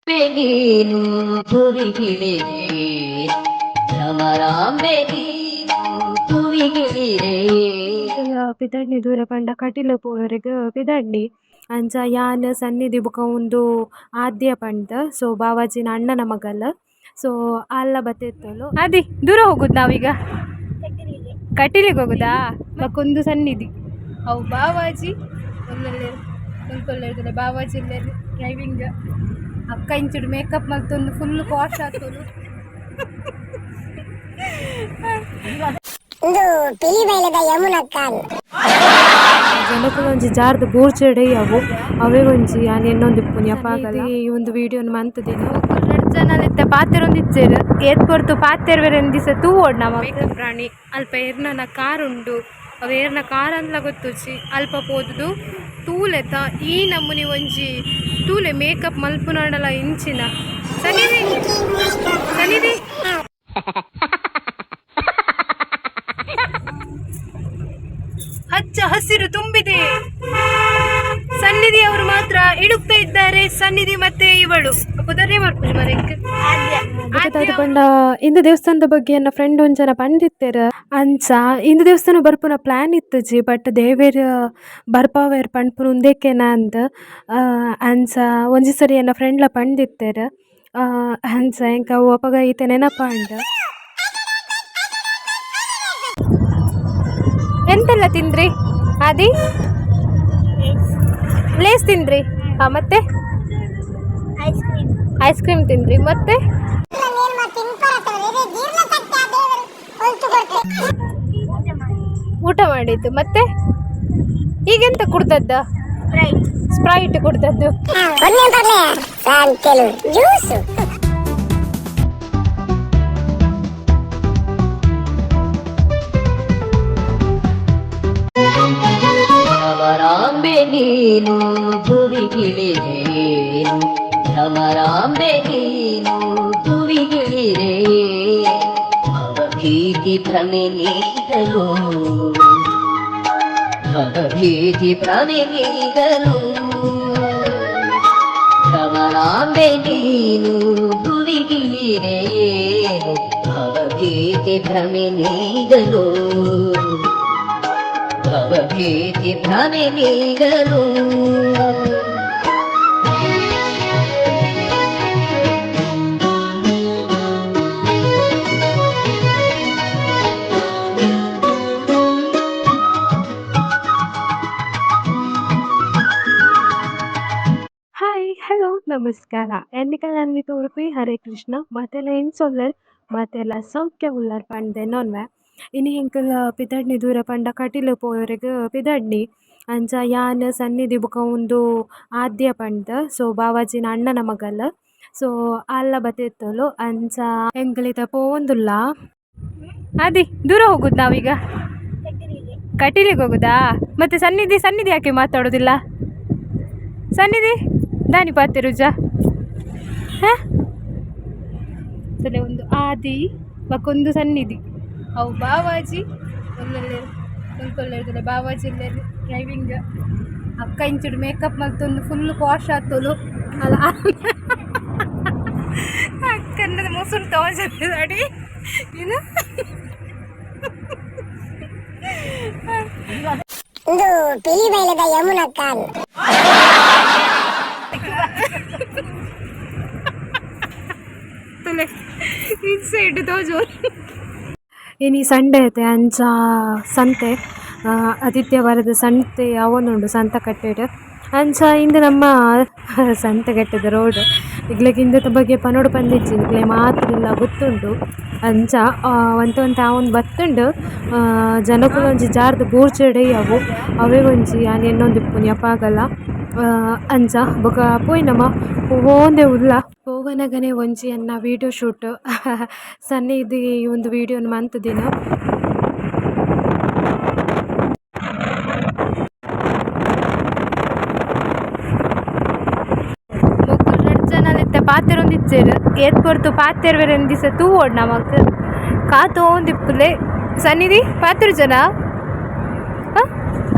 ನೀನು ಭುವಿಗಿಳಿರೆ, ಭ್ರಮರಾಂಬೆ ನೀನು ಭುವಿಗಿಳಿರೆ. ಪಿದಡ್ನಿ ದೂರ ಪಂಡ ಕಟೀಲು ಪೋವರೆಗ್ ಪಿದಡ್ನಿ. ಅಂಚ ಯಾನ್ ಸನ್ನಿಧಿ ಬೊಕ ಉಂದು ಆದ್ಯ ಪಂದ್ ಸೊ ಬಾವಾಜಿನ ಅಣ್ಣನ ಮಗಲ್. ಸೊ ಆಲ್ಲ ಬತ್ತಿತ್ತೊಲು. ಆದಿ ದೂರ ಹೋಗುದು ನಾವೀಗ? ಕಟೀಲಿಗೆ ಹೋಗುದಾ? ಬೊಕ ಉಂದು ಸನ್ನಿಧಿ. ಅವು ಬಾವಾಜಿ ಉಲ್ಲೆರ್ ಮುಲ್ಪುಲ್ಲೆರ್ ಬಾವಾಜಿ ಉಲ್ಲೆರ್ ಡ್ರೈವಿಂಗ್. ಅಕ್ಕ ಇಂಚಿಡ್ ಮೇಕಪ್ ಮಲ್ತೊಂದು ಫುಲ್ ಪಾಶ್ ಆತೊಲು. ಉಂದು ಪಿಲಿಬೈಲದ ಯಮುನಕ್ಕಾನ್. ಜನಕುಲು ಒಂಜಿ ಜಾರ್ದ್ ಬೂರ್ಜೆಡೆ ಅವು ಅವೇ ಒಂಜಿ ಯಾನ್ ಎನ್ನೊಂದಿಪ್ಪುನಿ ಅಪಾಗಲ ಈ ಒಂದು ವೀಡಿಯೋನ್ ಮಂತುದಿನಿ. ಮೊಕುಲು ರಡ್ಡ್ ಜನಲ ಇತ್ತೆ ಪಾತೆರೊಂದಿಜ್ಜೆರ್ ಏತ್ ಪೊರ್ತು ಪಾತೆರ್ವೆರ್ ದಿಸ ತೂವೊಡು ನಮ. ಮೇಕಪ್ ರಾಣಿ ಅಲ್ಪ ಏರ್ನನ ಕಾರ್ ಉಂಡು ಅವು ಏರ್ನ ಕಾರ್ ಅಂದ್ಲ ಗೊತ್ತುಜ್ಜಿ. ಅಲ್ಪ ಪೋತುದು ತೂಲೆತ ಈ ನಮೂನಿ ಒಂಜಿ ತೂಲೆ ಮೇಕಪ್ ಮಲ್ಪುನಾಂಡಲ ಇಂಚಿನ ಸನ್ನಿಧಿ ಸನ್ನಿಧಿ. ಹಚ್ಚ ಹಸಿರು ತುಂಬಿದೆ. ಸನ್ನಿಧಿ ಅವರು ಮಾತ್ರ ಇಡುಕ್ತಾ ಇದ್ದಾರೆ. ಸನ್ನಿಧಿ ಮತ್ತೆ ಇವಳು ಪುದರೇ ಮರ್ಪುಜಿ ಮರೆಕ್. ಗೊತ್ತಾಯ್ತು ಪಂಡ ಇಂದು ದೇವಸ್ಥಾನದ ಬಗ್ಗೆ ಎನ್ನ ಫ್ರೆಂಡ್ ಒಂಜನ ಪಂಡಿತ್ತೆರ್. ಅಂಚ ಇಂದು ದೇವಸ್ಥಾನ ಬರ್ಪುನ ಪ್ಲ್ಯಾನ್ ಇತ್ತುಜಿ, ಬಟ್ ದೇವೆರ್ ಬರ್ಪಾವೆರ್ ಪನ್ಪುನ ಉಂದೆಕ್ಕೆನ ಅಂದ್. ಅಂಚ ಒಂಜಿ ಸರಿ ಎನ್ನ ಫ್ರೆಂಡ್ಲ ಪಂಡಿತ್ತೆರ್. ಅಂಚ ಎಂಕ್ ಅವು ಅಪಗ ಇತ್ತೆ ನೆನಪಾಂಡ್. ಎಂತೆಲ್ಲ ತಿಂದ್ರಿ ಆದಿ? ಲೇಸ್ ತಿಂದ್ರಿ? ಹಾ, ಮತ್ತೆ? Ice cream. ಐಸ್ ಕ್ರೀಮ್ ತಿಂದ್ರಿ, ಮತ್ತೆ? ಊಟ ಮಾಡಿದ್ದು. ಮತ್ತೆ ಈಗೆಂತ ಕುಡ್ದದ್ದ? ಸ್ಪ್ರೈಟ್. ಸ್ಪ್ರೈಟ್ ಕುಡ್ದದ್ದು. ಒನ್ನೆ ಬರ್ಲೆ ಸಾಂತೆಲು ಜ್ಯೂಸ್. ಭ್ರಮರಾಂಬೆ ನೀನು ಭುವಿಗಿಳಿರೇನು, ಭ್ರಮರಾಂಬೆ ನೀನು ಭುವಿಗಿಳಿರೆ. ಭವಭೀತಿ ಭ್ರಮೆ ನೀಗಲು, ಭವಭೀತಿ ಭ್ರಮೆ ನೀಗಲು, ಭ್ರಮರಾಂಬೆ ನೀನು ಭುವಿಗಿಳಿರೇನು, ಭವಭೀತಿ ಭ್ರಮೆ ನೀಗಲು, ಭವಭೀತಿ ಭ್ರಮೆ ನೀಗಲು. ಹಾಯ್, ಹಲೋ, ನಮಸ್ಕಾರ. ಎನ್ನಿಕಲ್ ಉಡುಪಿ ಹರೇ ಕೃಷ್ಣ. ಮಾತೆಲ್ಲ ಎಂಚ ಉಲ್ಲರ್? ಮಾತೆಲ್ಲ ಸೌಖ್ಯ ಉಲ್ಲರ್ ಪಂದ್ ಎನ್ನೊನ್ವೆ. ಇನಿ ಎಂಕುಲು ಪಿದಡ್ನಿ ದೂರ ಪಂಡ ಕಟೀಲು ಪೋವರೆಗ್ ಪಿದಡ್ನಿ. ಅಂಚ ಯಾನ್ ಸನ್ನಿಧಿ ಬೊಕ ಉಂದು ಆದ್ಯ ಪಂದ್ ಸೊ ಬಾವಾಜಿನ ಅಣ್ಣನ ಮಗಲ್. ಸೊ ಆಲ್ಲ ಬತ್ತಿತ್ತೊಲು. ಅಂಚ ಎಂಕುಲು ಇತ್ತೆ ಪೋವೊಂದುಲ್ಲ. ಆದಿ ದೂರ ಹೋಗುದು ನಾವೀಗ? ಕಟೀಲಿಗೆ ಹೋಗುದಾ? ಮತ್ತೆ ಸನ್ನಿಧಿ? ಸನ್ನಿಧಿ ಯಾಕೆ ಮಾತಾಡೋದಿಲ್ಲ? ಸನ್ನಿಧಿ ದಾನಿ ಪಾತೆರುಜ? ಹಾ, ಒಂದು ಆದಿ ಬಕ್ಕೊಂದು ಸನ್ನಿಧಿ. ಅವು ಬಾವಾಜಿ ಉಲ್ಲೆರ್ ಮುಲ್ಪುಲ್ಲೆರ್ ಬಾವಾಜಿ ಉಲ್ಲೆರ್ ಡ್ರೈವಿಂಗ್. ಅಕ್ಕ ಇಂಚಿಡ್ ಮೇಕಪ್ ಮಲ್ತೊಂದು ಫುಲ್ ಪಾಶ್ ಆತೊಲು. ಅಲ್ಲ, ಅಕ್ಕನ ಮೊಸರು ತೋಜ ಅಡಿ ಇದು. ಉಂದು ಪಿಲಿಬೈಲದ ಯಮುನಕ್ಕಾನ್. ತುಲೆ ಇನ್ಸೈಡ್ ತೋಜು. ಇನಿ ಸಂಡೆ ಅತೆ, ಅಂಚ ಸಂತೆ, ಆದಿತ್ಯವಾರದ ಸಂತೆ ಆವೊಂದುಂಡು ಸಂತಕಟ್ಟೆಡ್. ಅಂಚ ಇಂದು ನಮ್ಮ ಸಂತೆಕಟ್ಟೆದ ರೋಡ್. ನಿಕ್ಲೆಗ್ ಇಂದೆತ ಬಗ್ಗೆ ಪನೊಡು ಪಂದಿಜ್ಜಿ, ನಿಕ್ಲೆಗ್ ಮಾತೆರೆಗ್ಲಾ ಗೊತ್ತುಂಡು. ಅಂಚ ಒಂತೆ ಒಂತೆ ಆವೊಂದು ಬತ್ತುಂಡು. ಜನಕುಲು ಒಂಜಿ ಜಾರ್ದ್ ಬೂರ್ಜೆಡೆ ಅವು ಅವೇ ಒಂಜಿ ಯಾನ್ ಎನ್ನೊಂದಿಪ್ಪುನಿ ಅಪಾಗಲ. ಅಂಚ ಬೊಕ ಪೋಯಿ ನಮ ಪೋವೊಂದೆ ಉಲ್ಲ. ಪೋವನಗನೆ ಒಂಜಿ ಎನ್ನ ವೀಡಿಯೋ ಶೂಟ್. ಸನ್ನಿಧಿ ಉಂದು ವೀಡಿಯೋನ್ ಮಂತುದಿನ. ಮೊಕುಲು ರಡ್ಡ್ ಜನಲ ಇತ್ತೆ ಪಾತೆರೊಂದಿಜ್ಜೆರ್. ಏತ್ ಪೊರ್ತು ಪಾತೆರ್ವೆರ್ ದಿಸ ತೂವೊಡು ನಮಕ್. ಕಾತೊಂದಿಪ್ಪುಲೆ. ಸನ್ನಿಧಿ ಪಾತೆರುಜನ?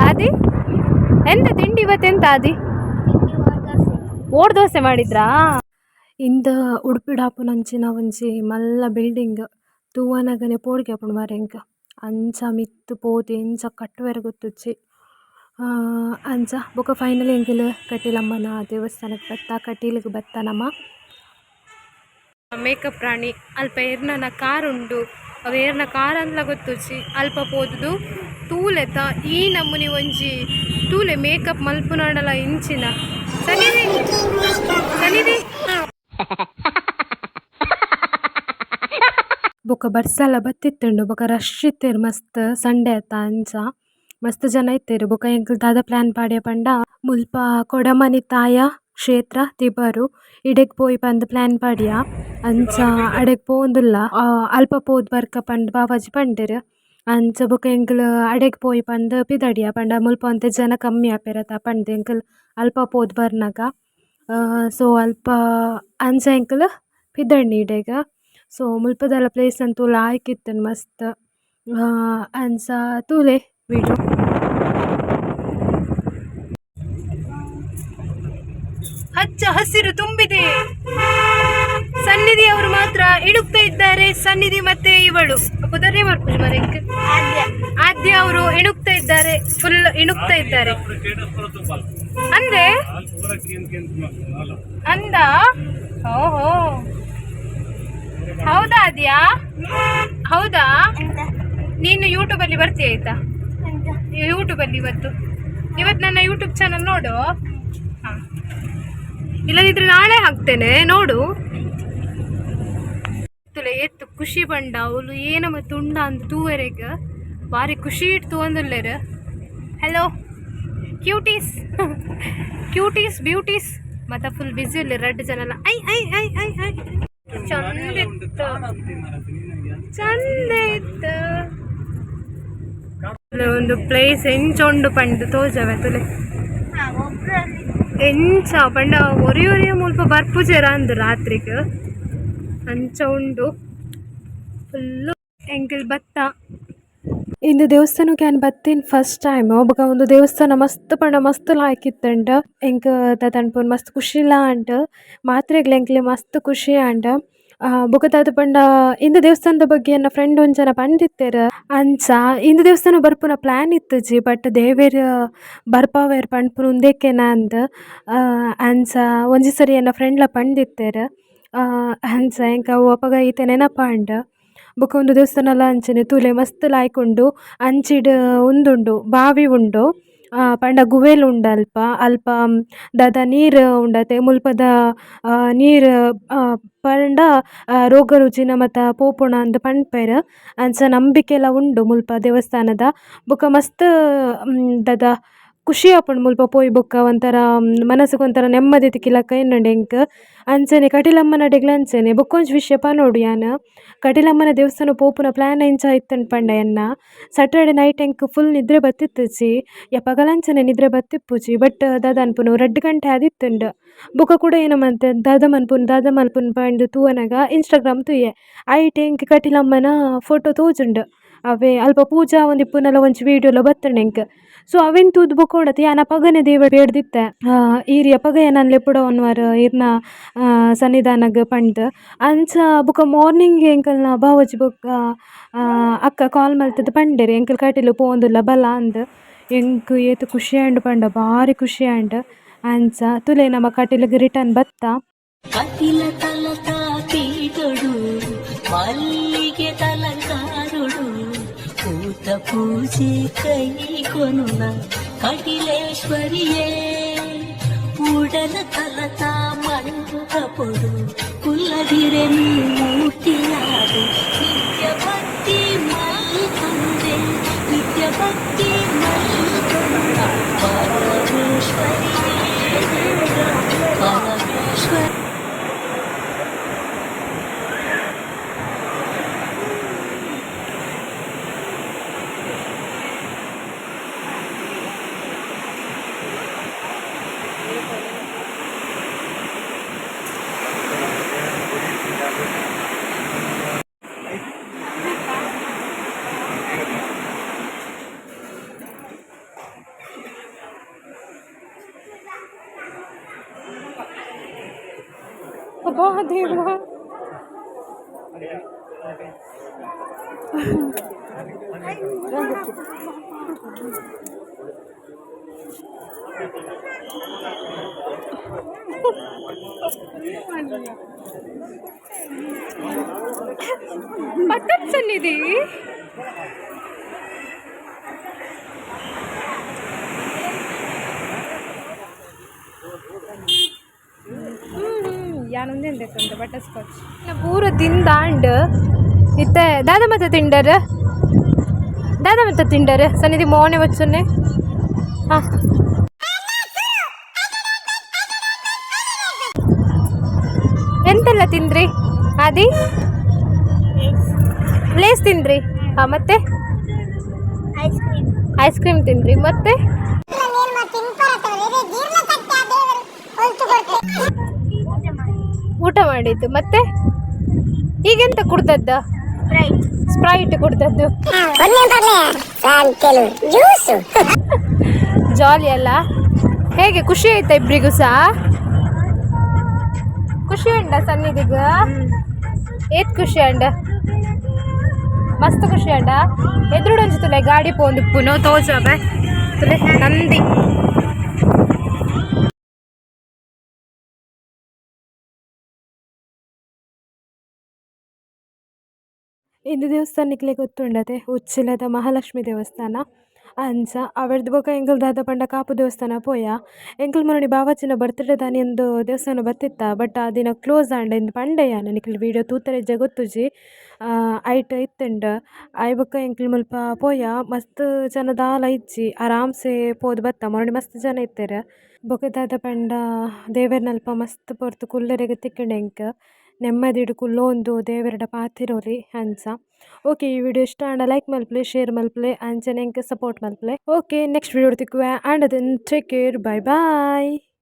ಆದಿ, ಎಂತ ತಿಂಡಿ ಇವತ್ತೆಂತ ಆದಿ? ಓಡ್ ದೋಸೆ ಮಾಡಿದ್ರಾ? ಇಂದ್ ಉಡುಪಿಡ್ ಆಪುನಂಚಿನ ಒಂಜಿ ಮಲ್ಲ ಬಿಲ್ಡಿಂಗ್ ತೂವನಗನೆ ಪೋಡಿಗೆ ಆಪುಂಡು ಮಾರ್ರೆ ಎಂಕ್ ಅಂಚ ಮಿತ್ತ್ ಪೋದು ಎಂಚ ಕಟ್ಟುವೆರ್ ಗೊತ್ತುಜ್ಜಿ ಅಂಚ ಬೊಕ ಫೈನಲಿ ಎಂಕುಲು ಕಟೀಲಮ್ಮನ ದೇವಸ್ಥಾನಗ್ ಬತ್ತ ಕಟೀಲ್ಗ್ ಬತ್ತ ನಮ. ಮೇಕಪ್ ರಾಣಿ ಅಲ್ಪ ಏರ್ನನ ಕಾರ್ ಉಂಡು ಅವು ಏರ್ನ ಕಾರ್ ಅಂದ್ಲ ಗೊತ್ತುಜ್ಜಿ ಅಲ್ಪ ಪೋತುದು ತೂಲೆತ ಈ ನಮೂನಿ ಒಂಜಿ ತೂಲೆ ಮೇಕಪ್ ಮಲ್ಪುನಾಂಡಲ ಇಂಚಿನ ಸನ್ನಿಧಿ ಸನ್ನಿಧಿ. ಬೊಕ ಬರ್ಸಲ ಬತ್ತಿತ್ತುಂಡು ಬೊಕ ರಶ್ ಇತ್ತೆರ್ ಮಸ್ತ್ ಸಂಡೆ ಅತ್ತ ಅಂಚ ಮಸ್ತ್ ಜನ ಇತ್ತೆರ್. ಬೊಕ ಎಂಕುಲು ದಾದ ಪ್ಲ್ಯಾನ್ ಪಾಡ್ಯ ಪಂಡ ಮುಲ್ಪ ಕೊಡಮಣಿತ್ತಾಯ ಕ್ಷೇತ್ರ ತಿಬಾರು ಇಡೆಗ್ ಪೋಯಿ ಪಂದ್ ಪ್ಲ್ಯಾನ್ ಪಾಡ್ಯ. ಅಂಚ ಅಡೆಗ್ ಪೋವೊಂದುಲ್ಲ. ಅಲ್ಪ ಪೋದು ಬರ್ಕ ಪಂದ್ ಬಾವಾಜಿ ಪಂಡೆರ್. ಅಂಚ ಬೊಕ ಎಂಕುಲು ಅಡೆಗ್ ಪೋಯಿ ಪಂದ್ ಪಿದಡಿಯ. ಪಂಡ ಮುಲ್ಪ ಒಂತೆ ಜನ ಕಮ್ಮಿ ಆಪೆರತ ಪಂದ್ ಎಂಕುಲು ಅಲ್ಪ ಪೋದು ಬರ್ನಗ. ಸೋ ಅಲ್ಪ ಅಂಚ ಎಂಕುಲು ಪಿದಡ್ನಿ ಇಡೆಗ್. ಸೋ ಮುಲ್ಪದಲ ಪ್ಲೇಸ್ ನ್ ತೂಲ ಲಾಯ್ಕ್ ಇತ್ತ್ಂಡ್ ಮಸ್ತ್. ಅಂಚ ತೂಲೆ ವಿಡಿಯೋ. ಹಚ್ಚ ಹಸಿರು ತುಂಬಿದೆ. ಸನ್ನಿಧಿ ಅವರು ಮಾತ್ರ ಇಣುಕ್ತಾ ಇದ್ದಾರೆ. ಸನ್ನಿಧಿ ಮತ್ತೆ ಇವಳು ಪುದರೇ ಮರ್ಪುಜಿ ಮರೆಂಕ್ ಆದ್ಯ ಅವರು ಇಣುಕ್ತಾ ಇದ್ದಾರೆ, ಫುಲ್ ಇಣುಕ್ತಾ ಇದ್ದಾರೆ. ಅಂದೆ ಅಂದ ಓಹೋ, ಹೌದಾ ಆದ್ಯಾ? ಹೌದಾ? ನೀನು ಯೂಟ್ಯೂಬ್ ಅಲ್ಲಿ ಬರ್ತೀಯ ಆಯ್ತಾ? ಯೂಟ್ಯೂಬ್ ಅಲ್ಲಿ ಇವತ್ತು ಇವತ್ತು ನನ್ನ ಯೂಟ್ಯೂಬ್ ಚಾನಲ್ ನೋಡು. ಹಾ, ಇಲ್ಲದಿದ್ರೆ ನಾಳೆ ಹಾಕ್ತೇನೆ ನೋಡು. ತುಲೆ ಎತ್ತು ಖುಷಿ ಬಂಡ ಅವಳು ಏನಮ್ಮ ತುಂಡ ಅಂದ್ ತೂವೆರೆಗ್ ಬಾರಿ ಖುಷಿ ಇಟ್ಟು ಅಂದುಲ್ಲೇರು. Hello cuties, cuties beauties. ಮತ್ತೆ ಫುಲ್ ಬ್ಯುಸಿ ಉಲ್ಲೆರ್ ರಡ್ಡ್ ಜನಲ. I I I I I, ಚಂದ ಇತ್ತು, ಚಂದ ಇತ್ತು. ಒಂದು ಪ್ಲೇಸ್ ಎಂಚ ಉಂಡು ಪಂಡ್ ತೋಜವೆ ತುಲೆ. ಎಂಚ ಪಂಡ ಒರಿ ಒರಿಯ ಮುಲ್ಪ ಬರ್ಪುಜೆರ ಅಂದ್ ರಾತ್ರಿಗ್ ಅಂಚ ಉಂಡು ಫುಲ್ಲು. ಎಂಕಲ್ ಬತ್ತ ಇಂದು ದೇವಸ್ಥಾನಕ್ಕೆ ಯಾನ್ ಬತ್ತಿನ ಫಸ್ಟ್ ಟೈಮ್. ಬೊಕ ಉಂದು ದೇವಸ್ಥಾನ ಮಸ್ತ್ ಪಂಡ ಮಸ್ತ್ ಲಾಯ್ಕ್ ಇತ್ತ್ಂಡ್. ಎಂಕ್ ದಾದ ಪನ್ಪುನ ಮಸ್ತ್ ಖುಷಿಲ ಆಂಡ್. ಮಾತ್ರೆಗ್ಲ ಎಂಕ್ಲೆ ಮಸ್ತ್ ಖುಷಿ ಆಂಡ್. ಬೊಕ ದಾದ ಪಂಡ ಇಂದು ದೇವಸ್ಥಾನದ ಬಗ್ಗೆ ಎನ್ನ ಫ್ರೆಂಡ್ ಒಂಜನ ಪಂಡಿತ್ತೆರ್. ಅಂಚ ಇಂದು ದೇವಸ್ಥಾನ ಬರ್ಪುನ ಪ್ಲ್ಯಾನ್ ಇತ್ತುಜಿ, ಬಟ್ ದೇವೆರ್ ಬರ್ಪಾವೆರ್ ಪನ್ಪುನ ಉಂದೆಕ್ಕೆನ ಅಂದ್. ಅಂಚ ಒಂಜಿ ಸರಿ ಎನ್ನ ಫ್ರೆಂಡ್ಲ ಪಂಡಿತ್ತೆರ್. ಅಂಚ ಎಂಕ್ ಅವು ಅಪಗ ಇತ್ತೆ ನೆನಪಾಂಡ್. ಬೊಕ ಉಂದು ದೇವಸ್ಥಾನಲ ಅಂಚನೆ ತೂಲೆ ಮಸ್ತ್ ಲಾಯ್ಕ್ ಉಂಡು. ಅಂಚಿಡ್ ಉಂದುಂಡು, ಬಾವಿ ಉಂಡು, ಪಂಡ ಗುವೆಲ್ ಉಂಡು ಅಲ್ಪ. ಅಲ್ಪ ದಾದ ನೀರ್ ಉಂಡತೆ, ಮುಲ್ಪದ ನೀರ್ ಪರ್ಂಡ ರೋಗ ರುಜಿನ ಮಾತ ಪೋಪುಂಡು ಅಂದ್ ಪನ್ಪೆರ್. ಅಂಚ ನಂಬಿಕೆಲ ಉಂಡು ಮುಲ್ಪ ದೇವಸ್ಥಾನದ. ಬೊಕ ಮಸ್ತ್ ದಾದ ಖುಷಿ ಆಪುಂಡು ಮುಲ್ಪ ಪೋಯಿ ಬೊಕ್ಕ. ಒಂಥರ ಮನಸ್ಗ್ ಒಂಥರ ನೆಮ್ಮದಿ ತಿಕ್ಕಿಲಕ ಎನ್ನುಂಡು ಎಂಕ್. ಅಂಚನೆ ಕಟೀಲಮ್ಮನಡೆಗ್ಲ ಅಂಚನೆ. ಬೊಕ್ಕೊಂಜಿ ವಿಷಯ ಪನೊಡು ಯಾನ್. ಕಟೀಲಮ್ಮನ ದೇವಸ್ಥಾನ ಪೋಪುನ ಪ್ಲ್ಯಾನ್ ಎಂಚ ಇತ್ತ್ಂಡ್ ಪಂಡ, ಎನ್ನ ಸ್ಯಾಟರ್ಡೆ ನೈಟ್ ಎಂಕ್ ಫುಲ್ ನಿದ್ರೆ ಬತ್ತಿತ್ತಿಜಿ. ಏಪಗಲ ಅಂಚನೆ ನಿದ್ರೆ ಬತ್ತಿಪ್ಪುಜಿ. ಬಟ್ ದಾದ ಅನ್ಪುನು, 2 ಗಂಟೆ ಆದಿತ್ತುಂಡು. ಬೊಕ ಕುಡ ಏನ ಮಂತೆ, ದಾದ ಮನ್ಪುನು ದಾದ ಮನ್ಪುನು ಪಂದ್ ತೂವನಗ ಇನ್ಸ್ಟಾಗ್ರಾಮ್ ತೂಯೆ. ಐಟ್ ಎಂಕ್ ಕಟೀಲಮ್ಮನ ಫೋಟೋ ತೋಜುಂಡು. ಅವೇ ಅಲ್ಪ ಪೂಜೆ ಆವೊಂದಿಪ್ಪುನಲ ಒಂಜಿ ವೀಡಿಯೋಲ ಬತ್ತುಂಡು ಎಂಕ್. ಸೊ ಅವೆನ್ ತೂದು ಬೊಕ ಉಂಡತೆ ಯಾನ್ ಅಪಗನೆ ದೇವೆರ್ ಬೇಡ್ದಿತ್ತೆ, ಈರ್ ಏಪಗ ಎನನ್ ಲೆಪುಡವೊನ್ವರ್ ಈರ್ನ ಸನ್ನಿಧಾನಗ್ ಪಂದ್. ಅಂಚ ಬೊಕ ಮಾರ್ನಿಂಗ್ ಎಂಕಲ್ನ ಬಾವಾಜಿ ಬೊಕ್ಕ ಅಕ್ಕ ಕಾಲ್ ಮಲ್ತ್‌ದ್ ಪಂಡೆರ್, ಎಂಕುಲು ಕಟೀಲ್ ಪೋವೊಂದುಲ್ಲ ಬಲ ಅಂದ್. ಎಂಕ್ ಏತ್ ಖುಷಿ ಆಂಡ್ ಪಂಡ ಬಾರಿ ಖುಷಿ ಆಂಡ್. ಅಂಚ ತೂಲೆ ನಮ ಕಟೀಲ್ಗ್ ರಿಟರ್ನ್ ಬತ್ತ. ಕಟಿಲ ತಲತ ಪೀಠೊಡು ಮಲ್ಲಿಗೆ ತಲಂಕಾರುಡು ಪೂತ ಪೂಜೆ ಕೈ ಕೊನುನ ಕಟಿಲೇಶ್ವರಿಯೇ. ಉಡಲ ತಲತ ಮಂಟಪೊಡು ಕುಲ್ಲದಿರೆ ಮೂರ್ತಿಯಾದು ನಿತ್ಯ ಭಕ್ತಿ ಮಲ್ತೊಂದೆ, ನಿತ್ಯ ಭಕ್ತಿ ಮಲ್ತೊಂದ ಪರಮೇಶ್ವರಿಯೇ, ಪರಮೇಶ್ವರಿ. ಅಬ್ಬಾ ದೇವ. ಪಕ್ಕದ ಸನ್ನಿಧಿ. ಯಾನೊಂದೇನು ಬೇಕಂತ ಬಟರ್ ಸ್ಕಾಚ್. ಪೂರ ತಿಂದಾಂಡ್ ಇತ್ತೆ ದಾದ ಮತ್ತೆ ತಿಂಡರ್? ದಾದ ಮತ್ತೆ ತಿಂಡರ್ ಸನ್ನಿಧಿ? ಮೋನೆ ವಚ್ಚುನ್ನೆ. ಹಾಂ, ಎಂತೆಲ್ಲ ತಿಂದ್ರಿ ಆದಿ? ಲೇಸ್ ತಿಂದ್ರಿ? ಹಾಂ, ಮತ್ತೆ? Ice cream. ಐಸ್ ಕ್ರೀಮ್ ತಿಂದ್ರಿ, ಮತ್ತೆ? ಊಟ ಮಾಡಿದ್ದು. ಮತ್ತೆ ಈಗೆಂತ ಕುಡ್ದದ್ದ? ಸ್ಪ್ರೈಟ್. ಸ್ಪ್ರೈಟ್ ಕುಡ್ದದ್ದು. ಜ್ಯೂಸು. ಜಾಲಿ ಅಲ್ಲ? ಹೇಗೆ, ಖುಷಿ ಆಯ್ತಾ ಇಬ್ಬರಿಗೂ ಸಹ? ಖುಷಿ ಉಂಡ ಸನ್ನಿಧಿಗ? ಏತ್ ಖುಷಿ ಅಂಡ? ಮಸ್ತ್ ಖುಷಿ ಅಂಡ. ಎದುರುಡು ಒಂಜಿ ತುಲೆ ಗಾಡಿ ಪೋಂದಿಪ್ಪುನು ತೋಜಾಬೆ ತುಲೆ ನಂದಿ. ಇಂದು ದೇವಸ್ಥಾನಕ್ಲೆ ಗೊತ್ತುಂಡತೆ, ಉಚ್ಚಿಲದ ಮಹಾಲಕ್ಷ್ಮಿ ದೇವಸ್ಥಾನ. ಅಂಚ ಅವೆಡ್ದ್ ಬೊಕ ಎಂಕುಲು ದಾದ ಪಂಡ ಕಾಪು ದೇವಸ್ಥಾನ ಪೋಯ. ಎಂಕುಲು ಮೊನೊನಿ ಬಾವಾಜಿನ ಬರ್ತ್ಡೇ ದಾನಿ ಅಂದ್ ದೇವಸ್ಥಾನ ಬತ್ತಿತ್ತ. ಬಟ್ ಆ ದಿನ ಕ್ಲೋಸ್ ಆಂಡ್ ಇಂದ್ ಪಂಡೆ ಯಾನ್. ನಿಕುಲು ವೀಡಿಯೋ ತೂತರ್ ಇಜ್ಜ ಗೊತ್ತುಜಿ. ಐಟ್ ಇತ್ತುಂಡು. ಆಯ್ ಬೊಕ ಎಂಕುಲು ಮುಲ್ಪ ಪೋಯ. ಮಸ್ತ್ ಜನ ದಾಲ ಇಜ್ಜಿ, ಆರಾಮ್ಸೆ ಪೋದು ಬತ್ತ. ಮೊನೊನಿ ಮಸ್ತ್ ಜನ ಇತ್ತೆರ್. ಬೊಕ ದಾದ ಪಂಡ ದೇವೆರ್ನಲ್ಪ ಮಸ್ತ್ ಪೊರ್ತು ಕುಲ್ಲೆರೆಗ್ ತಿಕ್ಕುಂಡು ಎಂಕ್. ನೆಮ್ಮದಿಡ್ ಕುಲ್ಲೊಂದು ದೇವೆರ್ಡ ಪಾತೆರೊಲಿ ಅಂಚ. ಓಕೆ, ಈ ವಿಡಿಯೋ ಇಷ್ಟ ಆಂಡ ಲೈಕ್ ಮಲ್ಪುಲೆ, ಶೇರ್ ಮಲ್ಪುಲೆ, ಅಂಚನೆ ಎಂಕ್ ಸಪೋರ್ಟ್ ಮಲ್ಪುಲೆ. ಓಕೆ, ನೆಕ್ಸ್ಟ್ ವಿಡಿಯೋ ತಿಕ್ಕುವೆ. And then take care, bye bye.